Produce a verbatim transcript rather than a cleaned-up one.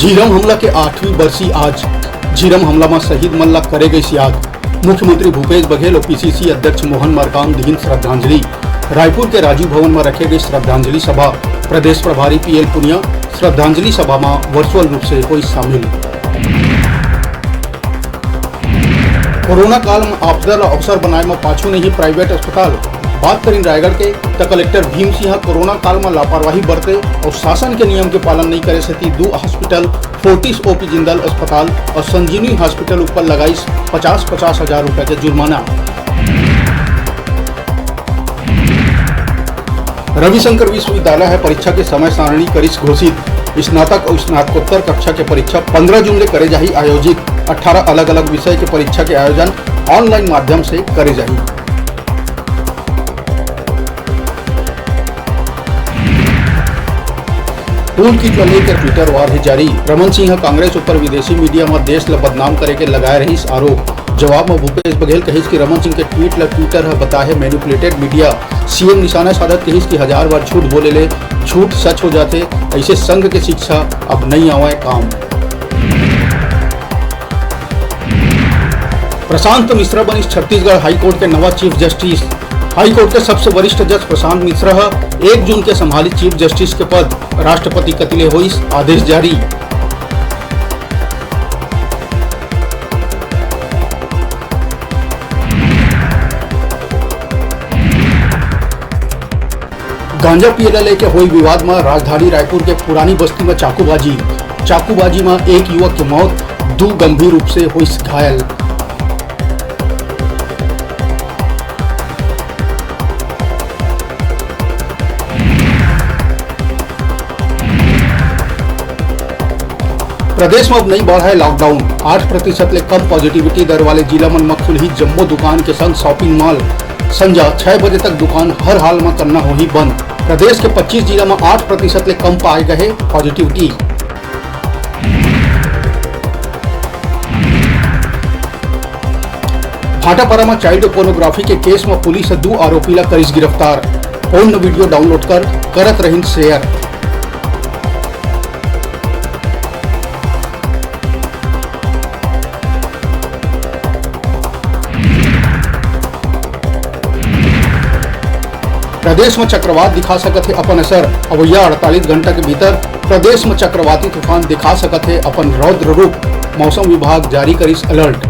झीरम हमला के आठवीं बरसी आज। झीरम हमला म शहीद मन ला करे गइस याद। मुख्यमंत्री भूपेश बघेल अउ पीसीसी अध्यक्ष मोहन मरकाम दिहिन श्रद्धांजलि। रायपुर के राजीव भवन म रखे गइस श्रद्धांजलि सभा। प्रदेश प्रभारी पीएल पुनिया श्रद्धांजलि सभा म वर्चुअल रूप से होइस शामिल। कोरोना काल म आपदा ल अवसर बनाए म पाछू नइ हे प्राइवेट अस्पताल। बात करिन रायगढ़ के, त कलेक्टर भीम सिंह ह कोरोना काल म लापरवाही बरते अउ शासन के नियम के पालन नइ करे सेती दू हॉस्पिटल, फोर्टिस ओपी जिंदल अस्पताल अउ संजीवनी हॉस्पिटल ऊपर लगाइस पचास पचास हजार रुपया के जुर्माना। रविशंकर विश्वविद्यालय ह परीक्षा के समय सारणी करिस घोषित। स्नातक अउ स्नातकोत्तर कक्षा के परीक्षा पंद्रह जून ले करे जाही आयोजित। अठारह अलग-अलग विषय के परीक्षा के आयोजन ऑनलाइन माध्यम से करे जाही। टूल किट ल लेकर ट्विटर वार हे जारी। रमन सिंह ह कांग्रेस ऊपर विदेशी मीडिया म देश ल बदनाम करे के लगाए रहिस आरोप। जवाब म भूपेश बघेल कहिस कि रमन सिंह के ट्वीट ल ट्विटर ह बताए हे मैनिपुलेटेड मीडिया। सीएम निशाना साधत कहिस कि हजार बार झूठ बोले ले झूठ सच हो जाथे, अइसे संघ के शिक्षा अब नइ आवय काम। प्रशांत मिश्रा बनिस छत्तीसगढ़ हाईकोर्ट के नवा चीफ जस्टिस। हाईकोर्ट के सबसे वरिष्ठ जज प्रशांत मिश्रा ह एक जून के संभाली चीफ जस्टिस के पद। राष्ट्रपति कति ले होइस आदेश जारी। गांजा पिए ला लेके होई विवाद म राजधानी रायपुर के पुरानी बस्ती म चाकूबाजी। चाकूबाजी म एक युवक के मौत, दू गंभीर रूप से होइस घायल। प्रदेश म अब नइ बढ़ाए लॉकडाउन, आठ प्रतिशत ले कम पॉजिटिविटी दर वाले जिला मन म खुलही जम्मो दुकान के संग शॉपिंग मॉल। संझा छह बजे तक दुकान हर हाल म करना होही बंद। प्रदेश के पच्चीस जिला म आठ प्रतिशत ले कम पाए गए पॉजिटिविटी। भाटापारा म चाइल्ड पोर्नोग्राफी के केस म पुलिस ह दू आरोपी ला करिस गिरफ्तार। पोर्न वीडियो डाउनलोड कर करत रहिन शेयर। प्रदेश म चक्रवात दिखा सकत हे अपन असर। अवइया अड़तालीस घंटा के भीतर प्रदेश म चक्रवाती तूफान दिखा सकत हे अपन रौद्र रूप। मौसम विभाग जारी करिस अलर्ट।